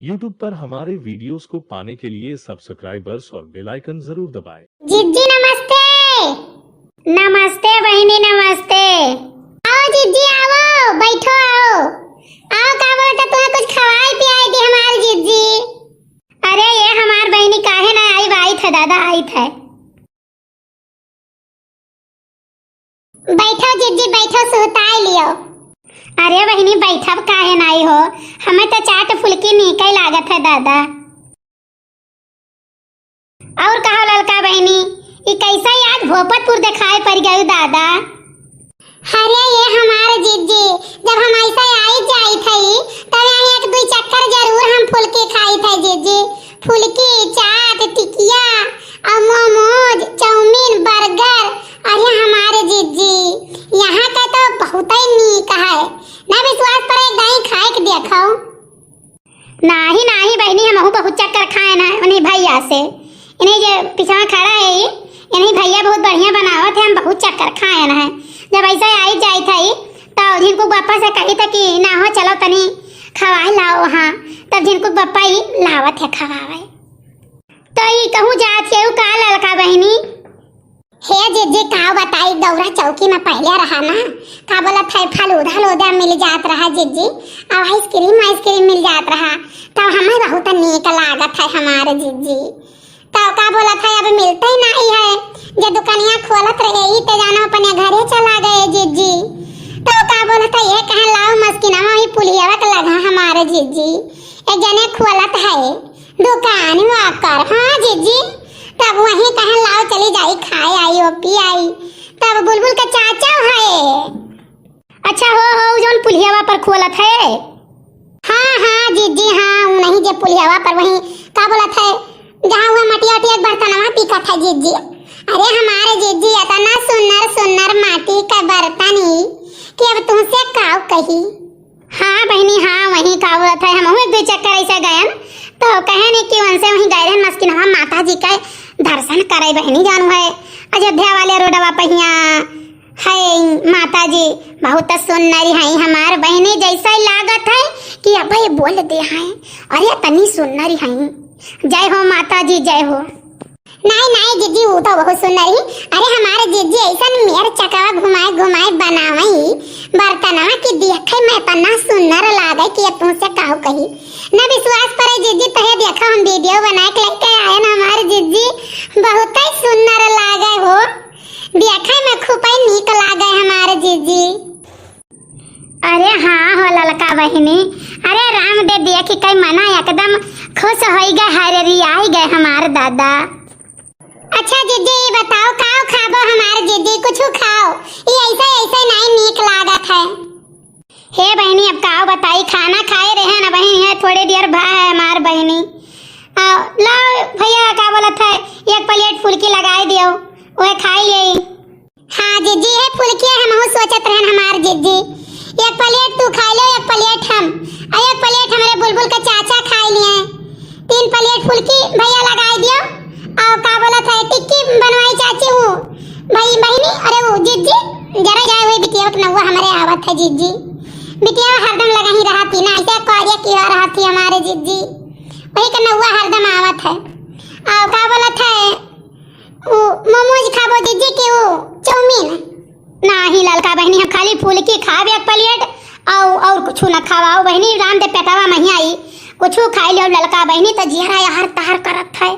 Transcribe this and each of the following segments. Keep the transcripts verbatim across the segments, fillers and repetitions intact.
YouTube पर हमारे videos को पाने के लिए subscribers और bell icon जरूर दबाएं। जिज्जी नमस्ते। नमस्ते बहिनी, नमस्ते। आओ जिज्जी, आओ, बैठो, आओ। आओ, का बोलत है, तुम्हें कुछ खवाई पियाई दी हमार जिज्जी। अरे ये हमार बहिनी काहे ना आई, आइत है दादा, आइत है। बैठो जिज्जी, बैठो, सुहताई लियो। अरे बहिनी, बैठब काहे नाई हो, हमें तो चाट फुल्की नीकै लागत है दादा। और कहो ललका बहिनी, ई कैसा आज भोपतपुर देखाए पड़ गयू दादा? अरे ये हमार जिज्जी, जब हम ऐसा आई जाइत हई, तब यहाँ एक दुई चक्कर जरूर हम फुल्की खाइत है जिज्जी। फुल्की, चाट, टिकिया और मोमोज, चाउमीन, बर्गर। अरे हमार जिज्जी, यहाँ का तो बहुत ही नीक है। ना विश्वास पर एक दाई खाए के देखो। नाही, नाही बहिनी, हमहू बहुत चक्कर खाएन है उन्हीं भैया से। इन्हीं जे पिछवा खड़ा है, इन्हीं भैया बहुत बढ़िया बनावत है, हम बहुत चक्कर खाएन है। जब ऐसा आई जाइत है, तो झिनकू बप्पा से कही था कि ना हो, चलो तनी खवाए लाओ वहाँ। तब झिनकू बप्पा ही लावत है खवावे। तो ई कहूँ जात है, उ का ललका बहिनी? हे जिज्जी, का बताई, दौरा चौकी में पहले रहा ना, का बोलत है, फलूदा हलूदा मिल जात रहा जिज्जी, और आइसक्रीम वाइसक्रीम मिल जात रहा, तब हमें बहुत नीक लागत है हमार जिज्जी। तब का बोलत है, अब मिलते ही नहीं है, जे दुकनिया खोलत रहे, ई ते जानो अपने घरे चला गए जिज्जी। तब का बोलत है, ये कहे लाओ मस्किनवा, वही पुलियावा के लगा हमार जिज्जी, एक जने खोलत है दुकान वाकर, हाँ जिज्जी। तब वहीं कहे लाओ चली जाई, खाए आई, ओ पी आई। तब बुलबुल के चाचा है। अच्छा हो, हो, जौन पुलियावा पर खोलत है। हाँ, हाँ जिज्जी, हाँ, उ नहीं जे पुलियावा पर वहीं का बोलत है, जहाँ हुआ मटिया उटिया के बर्तनवा बिकत है जिज्जी। अरे हमारे जिज्जी, इतना सुन्नर सुन्नर माटी का बर्तन ही कि अब तुमसे काव कही। हाँ बहिनी, हाँ, वहीं का बोलत है, हमहू एक दुई चक्कर ऐसे गयन, तो कहे नहीं कि उनसे वहीं गए रहन मस्किनवा माता जी के दर्शन करे बहिनी, जानू है, अयोध्या वाले रोडवा पहिया है माता जी, बहुत सुन्नरी है हमार बहिनी, जैसा ही लागत है कि अब ये बोल दे हैं, अरे इतनी सुन्नरी है। जय हो माता जी, जय हो। नाई, नाई जिज्जी, ऊ तो बहुत सुंदर ही। अरे हमारे जिज्जी ऐसन मेर चकवा घुमाए घुमाए बनावई बर्तनवा की देखे में इतना सुंदर लागे कि अब तुमसे काहू कही। न विश्वास परे जिज्जी, तहे देखो हम video बना के लेके आए ना हमारे जिज्जी, बहुत ही सुंदर लागे हो, देखे में खूब ही नीक लागे हमारे जिज्जी। अरे हाँ हो ललका बहिनी, अरे राम दे दिया कि कई मना एकदम खुश होई गए, हरे रियाई गए हमार दादा। अच्छा जिज्जी, ई बताओ, काव खाबो हमार जिज्जी, कुछ खाओ, ई ऐसे ऐसे नहीं नीक लागत है। हे बहिनी, अब काव बताई, खाना खाए रहे ना बहिनी, है थोड़े देर भा है हमार बहिनी। आ, लाओ भैया, का बोलत है, एक plate फुल्की लगाए दियो, वह खाई ले। हाँ जिज्जी, है फुल्किया हमहू सोचत रहन हमार जिज्जी। एक plate तू खाई ले, एक plate हम, आ एक plate हमरे बुलबुल के चाचा खाई लिए। तीन plate फुल्की भैया लगाई दियो। और का बोलत है, टिक्की बनवाई चाची हूँ। भाई बहिनी, अरे वो जिज्जी, जरा जाए हुए बिटिया के नौवा हमरे आवत है जिज्जी। बिटिया हरदम लगा ही रहती ना, ऐसे कार्य किया रहती हमारे जिज्जी। वही के नौवा हरदम आवत है। और का बोलत है, उ मोमोज खाबो जिज्जी कि उ चाउमीन? नाही ललका बहिनी, हम खाली फुल्की खाब एक plate, और, और कुछ न खावा। ओ बहिनी, राम दे पेटवा मही आई, कुछ खाई लियो ललका बहिनी, तो जियरा यार तार करत है।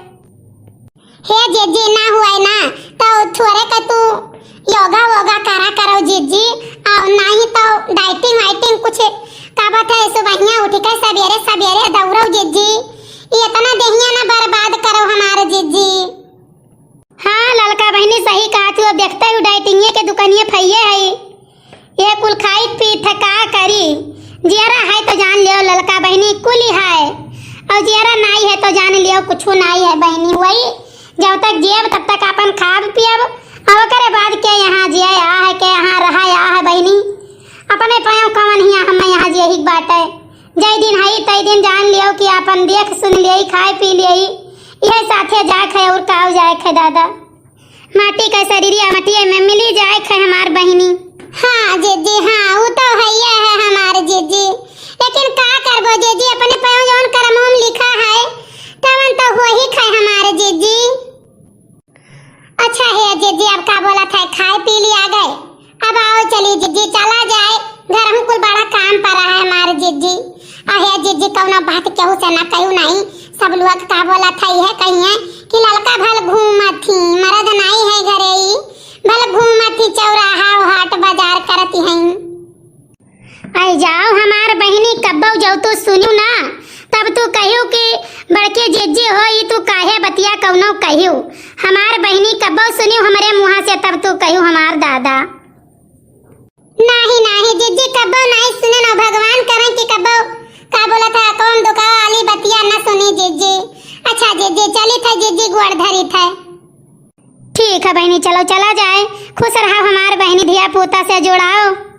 हे जिज्जी, ना हुए ना, तो थोड़े का तू योगा वोगा करा करो जिज्जी, और नाही तो dieting वाइटिंग कुछ का बात है, सुबहिया उठ के सबेरे सबेरे दौड़ो जिज्जी, ये इतना देहिया ना बर्बाद करो हमारे जिज्जी। हाँ ललका बहिनी, सही कहा तू, अब देखते हो डाइटिंगे के दुकानिए फैये है, ये कुल खाई पी थे का करी, जियरा है तो जान लियो ललका बहिनी, कुली है, और जियरा नाई है तो जान लियो कुछ नाई है बहिनी। वही जब तक जियब तब तक अपन खाब पियब, और ओकरे बाद के यहाँ जिया आ है, के यहाँ रहा आ है बहिनी, अपने पायो कवन हिया हम यहाँ जिया ही बाटे। जय दिन हई तय दिन जान लियो कि आपन देख सुन लियई, खाए पी लियई, इहे साथे जाए खे और काव जाए खे दादा। माटी का शरीरिया मटिए में मिली जाए खे हमार बहिनी। हाँ जिज्जी, हाँ, उ तो हइये है हमार जिज्जी, लेकिन का करबो जिज्जी, अपने पयो जौन करम हम अहे जिज्जी, कउनो बात केहू से ना कहियो नाहीं। सब लोग का बोलत है, इहे कहिए कि ललका भल घूमत ही, मरद नाहीं है घरे ही, भल घूमत ही चौराहा हाट बाजार करत ही। आई जाओ हमार बहिनी, कब्बो जब तू सुनियो ना, तब तू कहियो कि बड़के जिज्जी हो, ई तू काहे बतिया कउनो कहियो। हमार बहिनी कब्बो सुनियो हमरे मुँहा से, तब तू कहियो हमार दादा। नाहीं, नाहीं जिज्जी, कब्बो नाहीं सुने ना, भगवान करें कि कब्बो का बोलत है, कौन दुकावा वाली बतिया न सुनी जिज्जी। अच्छा जिज्जी, चलित है जिज्जी, गोड़ धरित है। ठीक है बहिनी, चलो चला जाए। खुश रहा हमार बहिनी, धिया पूता से जुड़ाओ।